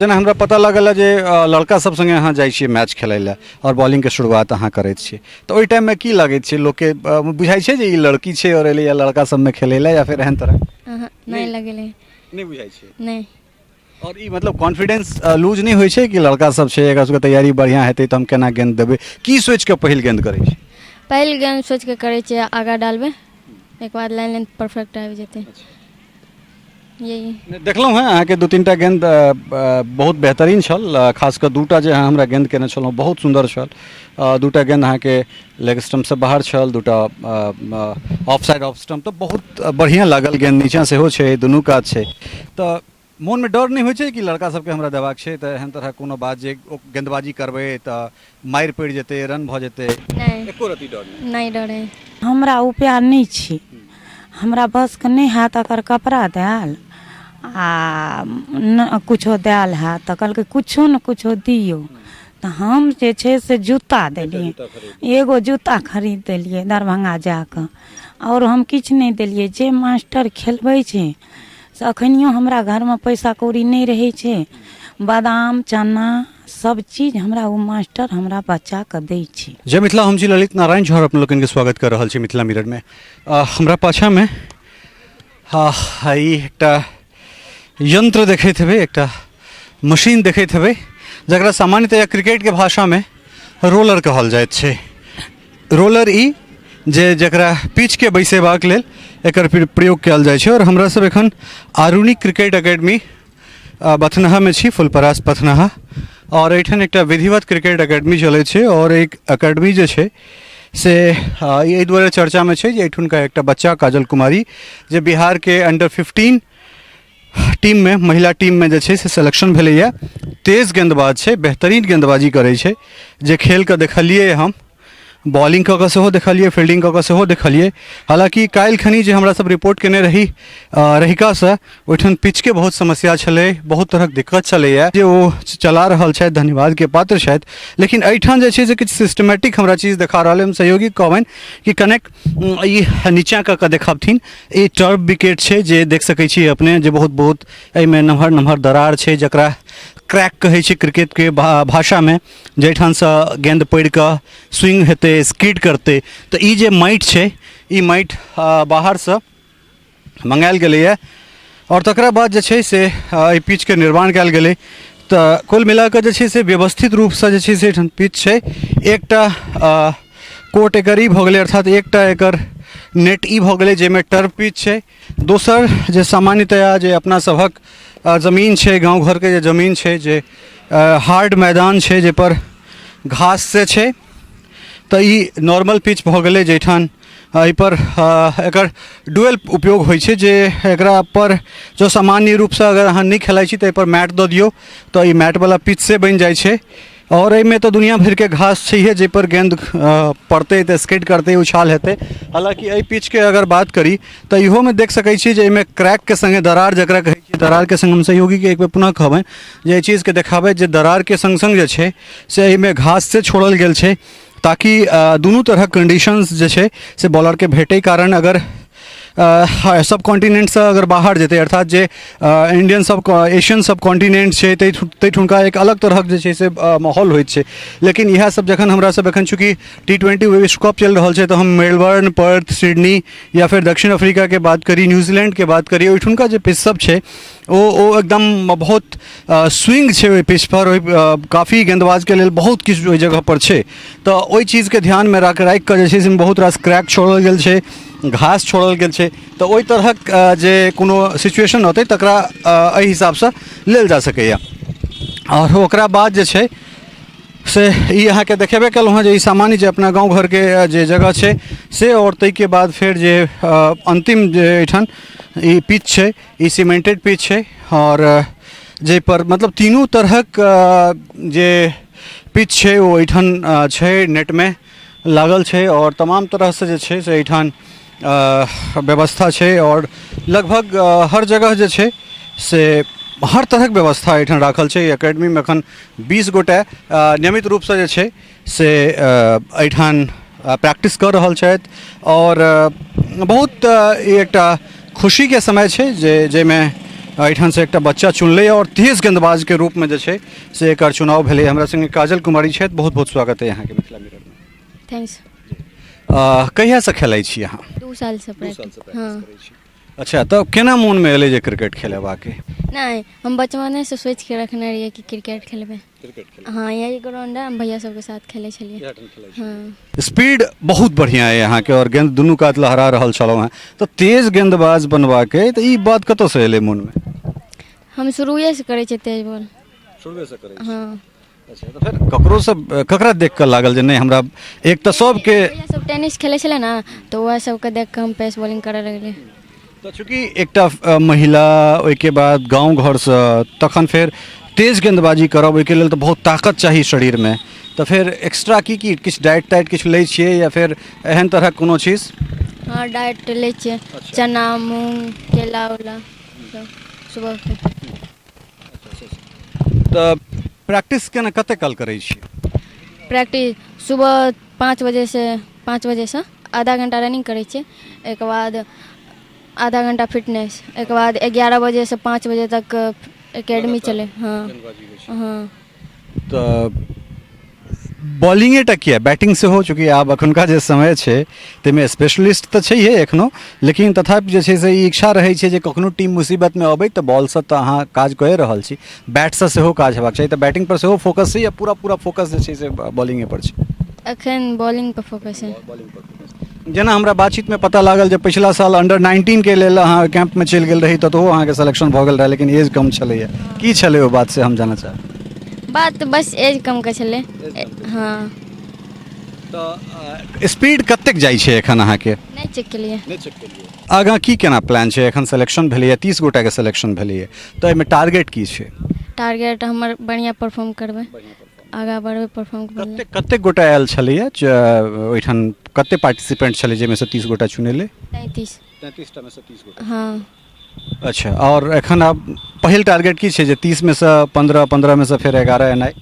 जेना हमरा पता लागल जे लड़का सब संगे अहाँ जाइ छियै मैच खेलै लए आओर बॉलिंगके शुरुआत अहाँ करैत छियै, तऽ ओहि टाइममे की लगैत छै लोकके? बुझाइ छै जे ई लड़की छै आओर एलैया लड़का सबमे खेलै लए, या फेर एहन तरह? नहि लगलै। नहि बुझाइ छै? नहि। आओर ई मतलब कॉन्फिडेंस लूज नहि होइ छै कि लड़का सब छै, एकरा सबके तैयारी बढ़िआँ हेतै तऽ हम केना गेंद देबै? की सोचि कऽ पहिल गेंद करै छी? पहिल गेंद सोचि कऽ करै छियै, आगाँ डालबै, एक बाद लाइन लाइन परफेक्ट आबि जेतै, यही। देखलहुँ हेँ अहाँके दू तीन टा गेंद बहुत बेहतरीन छल, खास कऽ दूटा जे अहाँ हमरा गेंद केने छलहुँ बहुत सुन्दर छल। दूटा गेंद अहाँके लेग स्टम्पसँ बाहर छल, दूटा ऑफ साइड ऑफ स्टम्प, तऽ बहुत बढ़िआँ लागल गेंद। नीचाँ सेहो छै, दुनू कात छै, तऽ मोनमे डर नहि होइ छै कि लड़का सबके हमरा देबाक छै, तऽ एहन तरहक कोनो बात जे ओ गेंदबाजी करबै तऽ मारि पड़ि जेतै, रन भऽ जेतै? नहि। एको रत्ती डर नहि? नहि डर है। हमरा उपाय नहि छै, हमरा बसके नहि हैत। अगर कपड़ा देल आ किछो देल हैत तऽ कहलकै किछो ने किछो दियौ, तऽ हम जे छै से जूता देलियै, एगो जूता खरीद देलियै दरभंगा जाकऽ, आओर हम किछु नहि देलियै। जे मास्टर खेलबै छै से अखनियो हमरा घरमे पैसा कौड़ी नहि रहै छै, बादाम चना सब चीज हमरा ओ मास्टर हमरा बच्चाके दै छै। जय मिथिला, हम छी ललित नारायण झा, अपने लोकनिके स्वागत कर रहल छी मिथिला मिररमे। हमरा पाछाँमे ई एकटा यंत्र देखैत हेबै, एकटा मशीन देखैत हेबै, जकरा सामान्यतया क्रिकेटके भाषामे रोलर कहल जाइत छै। रोलर ई जे जकरा पिचके बैसेबाक लेल एकर प्रयोग कयल जाइ छै। आओर हमरा सब एखन आरुणि क्रिकेट एकेडमी बथनाहामे छी, फुलपरास बथनाहा, आओर एहिठाम एकटा विधिवत क्रिकेट एकेडमी चलै छै। आओर एक एकेडमी जे छै से एहि दुआरे चर्चामे छै जे एहिठुनका एकटा बच्चा काजल कुमारी जे बिहारके अंडर 15 टीममे, महिला टीममे जे छै से सिलेक्शन भेलैए। तेज गेंदबाज छै, बेहतरीन गेंदबाजी करै छै, जे खेलके देखलियै हम, बॉलिंग कऽ कऽ सेहो देखलियै, फील्डिंग कऽ कऽ सेहो देखलियै। हालाँकि काल्हि खनी जे हमरा सब रिपोर्ट केने रही रहिकासँ, ओहिठाम पिचके बहुत समस्या छलै, बहुत तरहक दिक्कत छलैए, जे ओ चला रहल छथि, धन्यवादके पात्र छथि। लेकिन एहिठाम जे छै से किछु सिस्टमेटिक हमरा चीज देखा रहल अइ। हम सहयोगी कहबनि कि कनेक ई नीचाँ कऽ कऽ देखबथिन। ई टर्फ विकेट छै जे देख सकै छी अपने जे बहुत बहुत एहिमे नमहर नमहर दरार छै, जकरा क्रैक कहै छै क्रिकेटके भाषामे, जाहिठामसँ गेन्द पड़ि कऽ स्विंग हेतै, स्किड करतै। तऽ ई जे माटि छै, ई माटि बाहरसँ मंगायल गेलैए आओर तकरा बाद जे छै से एहि पिचके निर्माण कयल गेलै। तऽ कुल मिलाकऽ जे छै से व्यवस्थित रूपसँ जे छै से एहिठाम पिच छै। एकटा कोर्ट एकर ई भऽ गेलै, अर्थात एकटा एकर नेट ई भऽ गेलै जाहिमे टर्फ पिच छै। दोसर जे सामान्यतया जे अपना सभक जमीन छै, गाँव घरके जे जमीन छै, जे हार्ड मैदान छै, जाहिपर घास से छै, तऽ ई नॉर्मल पिच भऽ गेलै, जाहिठाम एहिपर एकर डुअल उपयोग होइ छै, जे एकरा पर जो सामान्य रूपसँ अगर अहाँ नहि खेलाइ छी तऽ एहिपर मैट दऽ दियौ तऽ ई मैटवला पिच से बनि जाइ छै। आओर एहिमे तऽ दुनिया भरिके घास छैहे, जाहिपर गेन्द पड़तै तऽ स्किड करतै, उछाल हेतै। हालाँकि एहि पिचके अगर बात करी तऽ इहोमे देख सकै छी जे एहिमे क्रैकके सङ्गे दरार जकरा कहै छियै, दरारके सङ्ग हम सहयोगीके एक बेर पुनः कहबनि जे एहि चीजके देखाबै जे दरारके सङ्ग सङ्ग जे छै से एहिमे घास से छोड़ल गेल छै, ताकि दुनू तरहक कंडीशंस जे छै से बॉलरके भेटै। कारण अगर सब कॉन्टिनेंटसँ अगर बाहर जेतै, अर्थात जे इंडियन सब एशियन सब कॉन्टिनेंट छै, ताहिठुनका एक अलग तरहक जे छै से माहौल होइत छै। लेकिन इएह सब जखन हमरा सब एखन चूँकि टी20 विश्व कप चलि रहल छै, तऽ हम मेलबर्न, पर्थ, सिडनी या फेर दक्षिण अफ्रीकाके बात करी, न्यूजीलैंडके बात करी, ओहिठुनका जे पिच सब छै ओ एकदम बहुत स्विंग छै ओहि पिचपर, ओहि काफी गेंदबाजके लेल बहुत किछु ओहि जगहपर छै। तऽ ओहि चीजके ध्यानमे राखि कऽ जे छै से बहुत रास क्रैक छोड़ल गेल छै, घास छोड़ल गेल छै, तऽ ओहि तरहक जे कोनो सिचुएशन होतै तकरा एहि हिसाबसँ लेल जा सकैए। आओर ओकरा बाद जे छै से ई अहाँके देखेबे केलहुँ हँ जे ई सामान्य जे अपना गाँव घरके जे जगह छै से। आओर ताहिके बाद फेर जे अन्तिम जे एहिठाम ई पिच छै, ई सीमेंटेड पिच छै, आओर जाहिपर मतलब तीनू तरहक जे पिच छै ओ एहिठाम छै, नेटमे लागल छै, आओर तमाम तरहसँ जे छै से एहिठाम व्यवस्था छै। आओर लगभग हर जगह जे छै से हर तरहक व्यवस्था एहिठाम राखल छै। एकेडमीमे एखन 20 गोटे नियमित रूपसँ जे छै से एहिठाम प्रैक्टिस कऽ रहल छथि। आओर बहुत ई एकटा खुशीके समय छै जे जाहिमे एहिठामसँ एकटा बच्चा चुनलै आओर तेज गेंदबाजके रूपमे जे छै से एकर चुनाव भेलै। हमरा सङ्गे काजल कुमारी छथि, बहुत बहुत स्वागत है अहाँके मिथिला मिररमे। Thanks. कहियासँ खेलाइ छी अहाँ? 2 सालसँ प्रैक्टिस। हँ। अच्छा, तऽ केना मोनमे एलै जे क्रिकेट खेलेबाके? नहि, हम बचपनेसँ सोचिके रखने रहियै कि क्रिकेट खेलबै। क्रिकेट? हँ, यही ग्राउंड है, हम भैया सबके साथ खेलै छलियै। हँ। स्पीड बहुत बढ़िआँ अइ अहाँके आओर गेंद दुनू कात लहरा रहल छलहुँ हेँ, तऽ तेज गेंदबाज बनबाके तऽ ई बात कतऽसँ एलै मोनमे? हम शुरुएसँ करै छियै तेज बॉल। शुरुएसँ करै? हँ। अच्छा, तऽ फेर ककरोसँ, ककरा देख कऽ लागल जे नहि हमरा एक तऽ सबके भैया सब टेनिस खेलै छलै ने, तऽ वएह सबके देख कऽ हम पेस बॉलिंग करऽ लगलियै। तऽ चूँकि एकटा महिला, ओहिके बाद गाँव घरसँ, तखन फेर तेज गेंदबाजी करब, ओहिके लेल तऽ बहुत ताकत चाही शरीरमे, तऽ फेर एक्स्ट्रा की की किछु डाइट ताइट किछु लै छियै या फेर एहन तरहक कोनो चीज? हँ, डाइट लै छियै, चना, मूँग, केला उला सब सुबहके। तऽ प्रैक्टिस केना कते काल करै छी? प्रैक्टिस सुबह 5 बजेसँ, 5 बजेसँ आधा घंटा रनिंग करै छियै, एहिके बाद आधा घंटा फिटनेस, एहिके बाद 11 बजेसँ 5 बजे तक एकेडमी चलै। हँ हँ। तऽ बॉलिंगे टा किया, बैटिंग सेहो? चूँकि आब एखुनका जे समय छै ताहिमे स्पेशलिस्ट तऽ छैहे एखनो, लेकिन तथापि जे छै से ई इच्छा रहै छै जे कखनो टीम मुसीबतमे अबै तऽ बॉलसँ तऽ अहाँ काज कए रहल छी, बैटसँ सेहो काज हेबाक चाही। तऽ बैटिंगपर सेहो फोकस छै या पूरा पूरा फोकस जे छै से बॉलिंगे पर छै? एखन बॉलिंग पर फोकस है। जेना हमरा बातचीतमे पता लागल जे पछिला साल अंडर 19के लेल अहाँ कैंपमे चलि गेल रही, तऽ ओहो अहाँके सिलेक्शन भऽ गेल रहै, लेकिन एज कम छलैए। की छलै ओ बात से हम जानऽ चाहब। बात बस एज कम के छलै। हँ। तऽ स्पीड कतेक जाइ छै एखन अहाँके? नहि चेक केलियै। नहि चेक केलियै। आगाँ की केना प्लान छै? एखन सिलेक्शन भेलैए, 30 गोटाके सिलेक्शन भेलैए, तऽ एहिमे टारगेट की छै? टारगेट हमर बढ़िआँ परफॉर्म करबै, आगाँ बढ़बै परफॉर्म। कतेक कतेक गोटा आयल छलैए ओहिठाम? कतेक पार्टिसिपेंट छलै जाहिमे सँ 30 गोटा चुनेलै? 33। 33टा मे सँ 30 गोटा? हँ। अच्छा, आओर एखन आब पहिल टारगेट की छै? जे 30 मे सँ 15, 15 मे सँ फेर 11 एनाइ?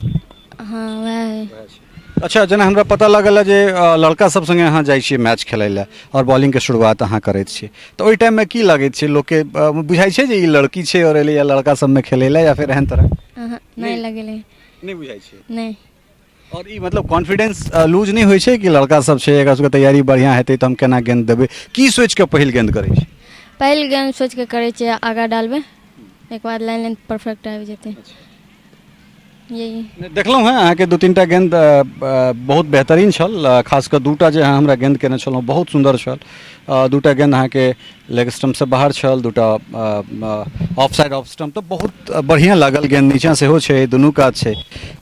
हँ, वएह है। अच्छा, जेना हमरा पता लागल है जे लड़का सब सङ्गे अहाँ जाइ छियै मैच खेलै लए आओर बॉलिंगके शुरुआत अहाँ करैत छियै, तऽ ओहि टाइममे की लगैत छै लोकके? बुझाइ छै जे ई लड़की छै आओर एलैए लड़का सबमे खेलै लए, या फेर एहन तरह? नहि लगेलै। नहि बुझाइ छै? नहि। आओर ई मतलब कॉन्फिडेंस लूज नहि होइ छै कि लड़का सब छै, एकरा सबके तैयारी बढ़िआँ हेतै तऽ हम केना गेंद देबै? की सोचि कऽ पहिल गेंद करै छी? पहिल गेंद सोचि कऽ करै छियै आगाँ डालबै, एहिके बाद लाइन लाइन परफेक्ट आबि जेतै, यही। देखलहुँ हेँ अहाँके 2-3 टा गेंद बहुत बेहतरीन छल, खास कऽ 2टा जे अहाँ हमरा गेंद केने छलहुँ बहुत सुन्दर छल। 2टा गेंद अहाँके लेग स्टम्पसँ बाहर छल, 2टा ऑफ साइड ऑफ स्टम्प, तऽ बहुत बढ़िआँ लागल गेंद। नीचाँ सेहो छै, दुनू कात छै,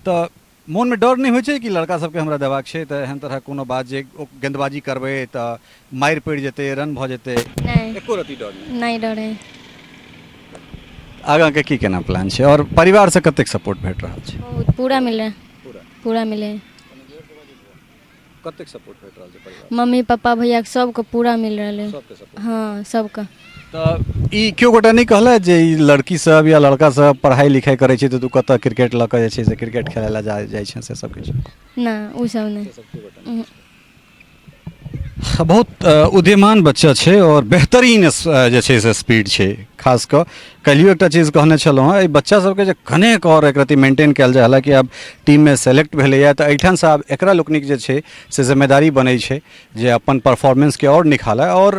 तऽ मोनमे डर नहि होइ छै कि लड़का सबके हमरा देबाक छै, तऽ एहन तरहक कोनो बात जे ओ गेंदबाजी करबै तऽ मारि पड़ि जेतै, रन भऽ जेतै? नहि। एको रत्ती डर नहि? नहि डर है। आगाँके की केना प्लान छै आओर परिवारसँ कतेक सपोर्ट भेट रहल छै? बहुत पूरा मिल रहा है। पूरा मिले है। कतेक सपोर्ट भेट रहल छै परिवार? मम्मी, पापा, भैया सबके पूरा मिल रहल है। सबके सपोर्ट? हाँ, सबके। तऽ ई केओ गोटा नहि कहलथि जे ई लड़की सब या लड़का सब पढ़ाइ लिखाइ करै छै तऽ तू कतऽ क्रिकेट लऽ कऽ जे छै से क्रिकेट खेलै लए जाइ छै, से सब किछु? ना, ओ सब नहि। बहुत उद्यमान बच्चा छै आओर बेहतरीन जे छै से स्पीड छै। खास कऽ काल्हियो एकटा चीज कहने छलहुँ हेँ, एहि बच्चा सबके जे कनेक आओर एक रत्ती मेंटेन कयल जाय, हालाँकि आब टीममे सेलेक्ट भेलैए, तऽ एहिठामसँ आब एकरा लोकनिक जे छै से जिम्मेदारी बनै छै जे अपन परफॉर्मेंसके आओर निखारय। आओर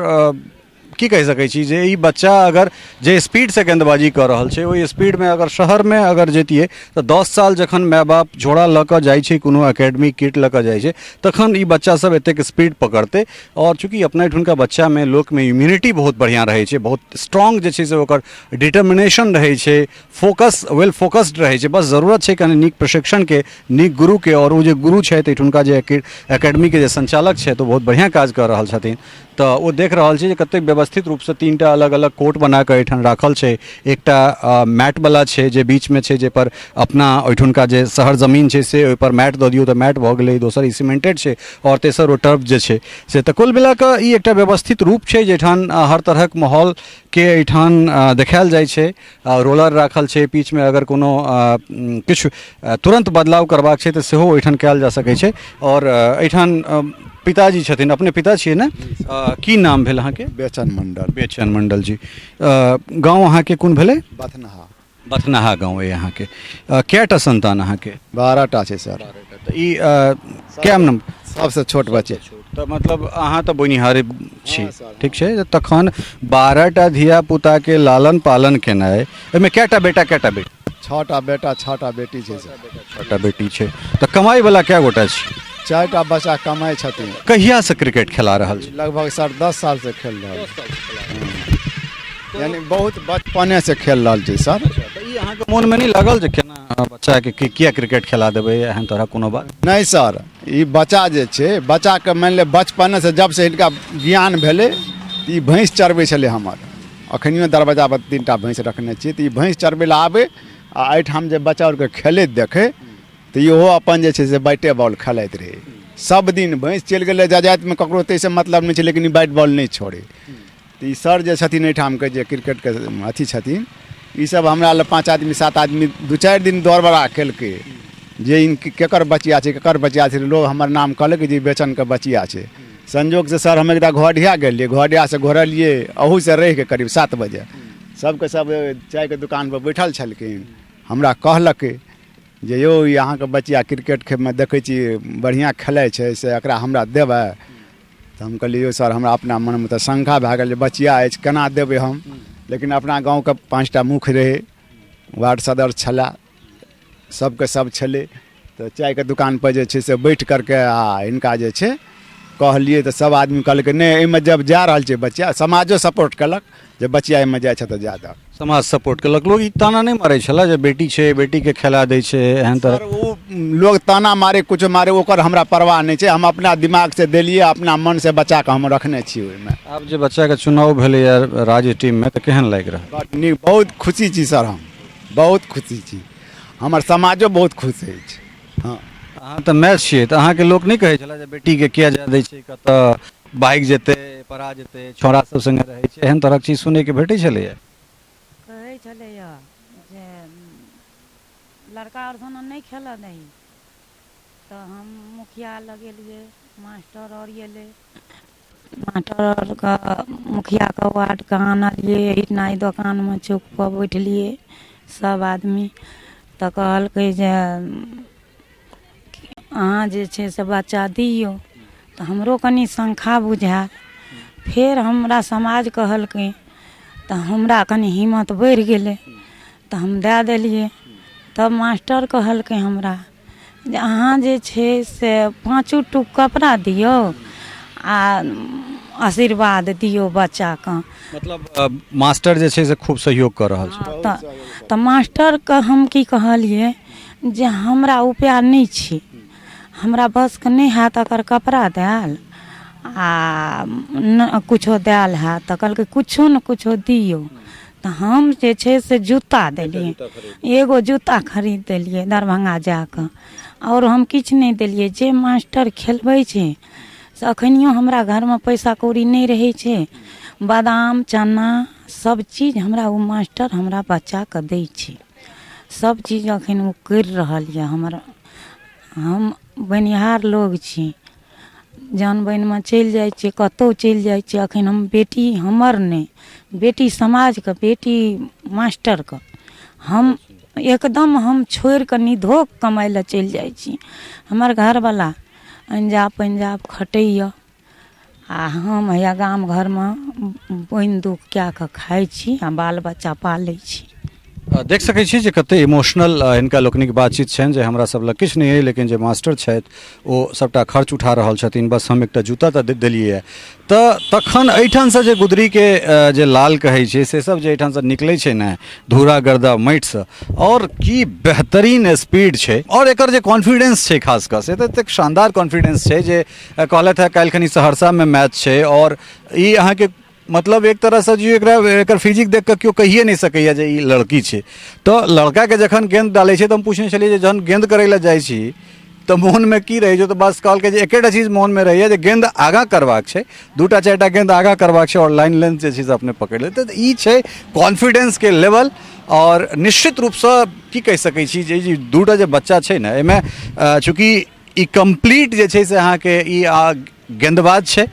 की कहि सकै छी जे ई बच्चा अगर जे स्पीडसँ गेंदबाजी कऽ रहल छै, ओहि स्पीडमे अगर शहरमे अगर जैतियै तऽ 10 साल जखन माय बाप झोरा लऽ कऽ जाइ छै, कोनो एकेडमी किट लऽ कऽ जाइ छै, तखन ई बच्चा सब एतेक स्पीड पकड़तै। आओर चूँकि अपना एहिठुनका बच्चामे, लोकमे इम्यूनिटी बहुत बढ़िआँ रहै छै, बहुत स्ट्रॉन्ग जे छै से ओकर डिटर्मिनेशन रहै छै, फोकस, वेल फोकस्ड रहै छै। बस जरूरत छै कनि नीक प्रशिक्षणके, नीक गुरुके। आओर ओ जे गुरु छथि एहिठुनका, जे एकेडमीके जे संचालक छथि, ओ बहुत बढ़िआँ काज कऽ रहल छथिन। तऽ ओ देख रहल छी जे कतेक व्यवस्थित रूपसँ 3टा अलग अलग कोर्ट बना कऽ एहिठाम राखल छै। एकटा मैटवला छै जे बीचमे छै, जाहिपर अपना ओहिठुनका जे शहर जमीन छै से ओहिपर मैट दऽ दियौ तऽ मैट भऽ गेलै। दोसर ई सीमेंटेड छै आओर तेसर ओ टर्फ जे छै से। तऽ कुल मिला कऽ ई एकटा व्यवस्थित रूप छै जाहिठाम हर तरहक माहौलके एहिठाम देखायल जाइ छै। रोलर राखल छै पीचमे, अगर कोनो किछु तुरन्त बदलाव करबाक छै तऽ सेहो ओहिठाम कयल जा सकै छै। आओर एहिठाम पिताजी छथिन, अपने पिता छियै ने? की नाम भेल अहाँके? बेचन मंडल। बेचन मंडल जी। गाँव अहाँके कोन भेलै? बथनाहा। बथनाहा गाँव अइ अहाँके। कएटा संतान अहाँके? 12टा छै सर। तऽ ई कए नम्बर? सबसँ छोट बच्चे। तऽ मतलब अहाँ तऽ बोनिहारे छी, ठीक छै। तऽ तखन 12टा धिया पुताके लालन पालन केनाइ, एहिमे कएटा बेटा कएटा बेटी? 6टा बेटा 6टा बेटी छै सर। 6टा बेटी छै। तऽ कमाइवला कए गोटा छी? 4टा बच्चा कमाइ छथिन। कहियासँ क्रिकेट खेला रहल छी? लगभग सर 10 सालसँ खेल रहल छी, यानी बहुत बचपनेसँ खेल रहल छी सर। तऽ ई अहाँके मोनमे नहि लागल जे केना बच्चाके किया क्रिकेट खेला देबै, एहन तरह कोनो बात? नहि सर, ई बच्चा जे छै, बच्चाके मानि लिअ बचपनेसँ जबसँ हिनका ज्ञान भेलै तऽ ई भैँस चरबै छलै हमर। अखनियो दरवाजापर 3टा भैँस रखने छियै। तऽ ई भैँस चरबै लए आबै आ एहिठाम जे बच्चा आरके खेलैत देखै तऽ इहो अपन जे छै से बैटे बॉल खेलाइत रहै सब दिन। भैँस चलि गेलै जजातिमे, ककरो ताहिसँ मतलब नहि छै, लेकिन ई बैट बॉल नहि छोड़ै। तऽ ई सर जे छथिन एहिठामके जे क्रिकेटके अथी छथिन, ई सब हमरा लग 5 आदमी 7 आदमी 2-4 दिन दौड़ बड़ा केलकै जे इन केकर बचिया छै, केकर बचिया छै। लोग हमर नाम कहलक जे बेचनके बचिया छै। संजोगसँ सर हम एकटा घोडिया गेलियै, घोडियासँ घोरलियै अहूसँ रहिके करीब 7 बजे सबके सब चायके दोकानपर बैठल छलखिन। हमरा कहलकै जे यौ ई अहाँके बचिया क्रिकेट खेलमे देखै छी बढ़िआँ खेलाइ छै, से एकरा हमरा देबै? तऽ हम कहलियै यौ सर, हमरा अपना मनमे तऽ शङ्का भए गेल जे बचिया अछि, केना देबै हम। लेकिन अपना गाँवके 5टा मुख रहै, वार्ड सदस्य छलए, सबके सब छलै। तऽ चायके दोकानपर जे छै से बैठ करके आ हिनका जे छै कहलियै तऽ सब आदमी कहलकै नहि, एहिमे जब जा रहल छै बच्चा, समाजो सपोर्ट केलक जे बचिया एहिमे जाइ छै तऽ जा दहक। समाज सपोर्ट केलक। लोग ई ताना नहि मारै छलै जे बेटी छै, बेटीके खेला दै छै, एहन तरह? सर, ओ लोग ताना मारे कुछो मारे, ओकर हमरा परवाह नहि छै। हम अपना दिमागसँ देलियै, अपना मनसँ बच्चाके हम रखने छी ओहिमे। आब जे बच्चाके चुनाव भेलैए राज्य टीममे तऽ केहन लागि रहल? बड नीक, बहुत खुशी छी सर, हम बहुत खुशी छी, हमर समाजो बहुत खुश अछि। हँ। अहाँ तऽ माय छियै, तऽ अहाँके लोक नहि कहै छलै जे बेटीके किया जाय दै छै, कतऽ भागि जेतै, पड़ा जेतै, छौड़ा सब सङ्गे रहै छै, एहन तरहक चीज सुनैके भेटै छलैए? कहै छलैए जे लड़का आओर सङ्गे नहि खेलऽ दही। तऽ हम मुखिया लग गेलियै, मास्टर आओर गेलै, मास्टर आओरके मुखियाके वार्डके आनलियै एहिठिना, एहि दोकानमे चौकपर बैठलियै सभ आदमी। तऽ कहलकै जे अहाँ जे छै से बच्चा दियौ। तऽ हमरो कनि शङ्का बुझायल। फेर हमरा समाज कहलकै तऽ हमरा कनि हिम्मत बढ़ि गेलै, तऽ हम दए देलियै। तब मास्टर कहलकै हमरा जे अहाँ जे छै से पाँचो टुक कपड़ा दियौ आ आशीर्वाद दियौ बच्चाके। मतलब मास्टर जे छै से खूब सहयोग कऽ रहल छै? तऽ मास्टरके हम की कहलियै जे हमरा उपाय नहि छै, हमरा बसके नहि हैत एकर कपड़ा देल आ किछो देल हैत। तऽ कहलकै किछो ने किछो दियौ। तऽ हम जे छै से जूता देलियै, एगो जूता खरीद देलियै दरभंगा जाकऽ, आओर हम किछु नहि देलियै। जे मास्टर खेलबै छै से अखनियो हमरा घरमे पैसा कौड़ी नहि रहै छै, बादाम चना सब चीज हमरा ओ मास्टर हमरा बच्चाके दै छै। सब चीज अखन ओ करि रहल यऽ हमर। हम बनिहार लोग छी, जन बनिमे चलि जाइ छियै, कतहु चलि जाइ छियै। अखन हम बेटी हमर नहि, बेटी समाजके, बेटी मास्टरके हम एकदम हम छोड़िकऽ निधोख कमाइ लए चलि जाइ छी। हमर घरवला अंजाब पंजाब खटैए आ हम हैया गाम घरमे बोनि दुख कए कऽ खाइ छी आ बाल बच्चा पालै छी। देख सकै छी जे कते इमोशनल हिनका लोकनिक बातचीत छनि जे हमरा सब लग किछु नहि अइ, लेकिन जे मास्टर छथि ओ सबटा खर्च उठा रहल छथिन, बस हम एकटा जूता तऽ देलियै। तऽ तखन एहिठामसँ जे गुदरीके जे लाल कहै छै से सब जे एहिठामसँ निकलै छै ने धूरा गर्दा माटिसँ, आओर की बेहतरीन स्पीड छै आओर एकर जे कॉन्फिडेंस छै खास कऽ से तऽ एतेक शानदार कॉन्फिडेंस छै जे कहलथि हँ काल्हिखनी सहरसामे मैच छै। आओर ई अहाँके मतलब एक तरहसँ जे एकरा एकर फिजिक देख कऽ केओ कहिए नहि सकैए जे ई लड़की छै। तऽ लड़काके जखन गेन्द डालै छै तऽ हम पूछने छलियै जे जहन गेन्द करै लए जाइ छी तऽ मोनमे की रहै छै? तऽ बस कहलकै जे एकेटा चीज मोनमे रहैए जे गेन्द आगाँ करबाक छै, 2टा 4टा गेन्द आगाँ करबाक छै आओर लाइन लेंथ जे छै से अपने पकड़ि लेतै। तऽ ई छै कॉन्फिडेंसके लेवल। आओर निश्चित रूपसँ की कहि सकै छी जे ई 2टा जे बच्चा छै ने एहिमे चूँकि ई कम्प्लीट जे छै से अहाँके ई गेंदबाज छै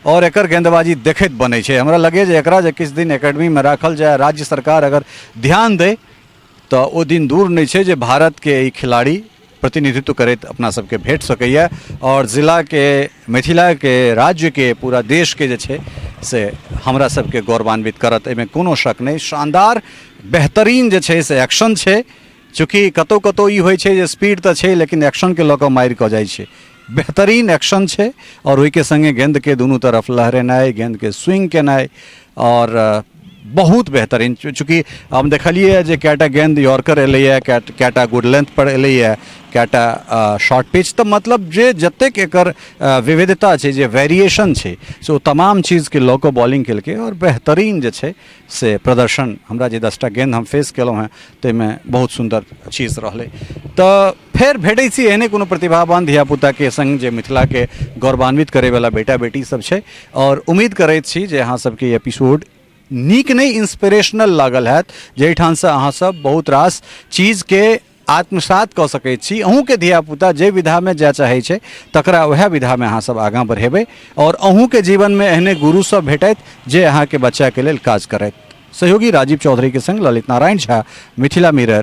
आओर एकर गेंदबाजी देखैत बनै छै। हमरा लगैए जे एकरा जे किछु दिन एकेडमीमे राखल जाय, राज्य सरकार अगर ध्यान दै, तऽ ओ दिन दूर नहि छै जे भारतके ई खिलाड़ी प्रतिनिधित्व करैत अपना सबके भेट सकैए आओर जिलाके, मिथिलाके, राज्यके, पूरा देशके जे छै से हमरा सबके गौरवान्वित करत, एहिमे कोनो शक नहि। शानदार बेहतरीन जे छै से एक्शन छै। चूँकि कतहु कतहु ई होइ छै जे स्पीड तऽ छै लेकिन एक्शनके लऽ कऽ मारि कऽ जाइ छै। बेहतरीन एक्शन छै आओर ओहिके सङ्गे गेन्दके दुनू तरफ लहरेनाइ, गेन्दके स्विंग केनाइ आओर बहुत बेहतरीन। चूँकि हम देखलियै जे कएटा गेन्द यॉर्कर एलैए, कएटा गुड लेंथ पर एलैए, कएटा शॉर्ट पिच, तऽ मतलब जे जतेक एकर विविधता छै, जे वेरिएशन छै, से ओ तमाम चीजके लऽ कऽ बॉलिंग केलकै आओर बेहतरीन जे छै से प्रदर्शन। हमरा जे 10टा गेन्द हम फेस केलहुँ हेँ ताहिमे बहुत सुन्दर चीज रहलै। तऽ फेर भेटै छी एहने कोनो प्रतिभावान धियापुताके सङ्ग जे मिथिलाके गौरवान्वित करैवला बेटा बेटी सब छै, आओर उम्मीद करैत छी जे अहाँ सबके ई एपिसोड नीक नहि इंस्पिरेशनल लागल हैत, जाहिठामसँ अहाँ सब बहुत रास चीजके आत्मसात कऽ सकै छी। अहूँके धियापुता जे विधामे जाय चाहै छै तकरा वएह विधामे अहाँ सब आगाँ बढ़ेबै आओर अहूँके जीवनमे एहने गुरु सब भेटैत जे अहाँके बच्चाके लेल काज करैत। सहयोगी राजीव चौधरीके संग ललित नारायण झा, मिथिला मिरर।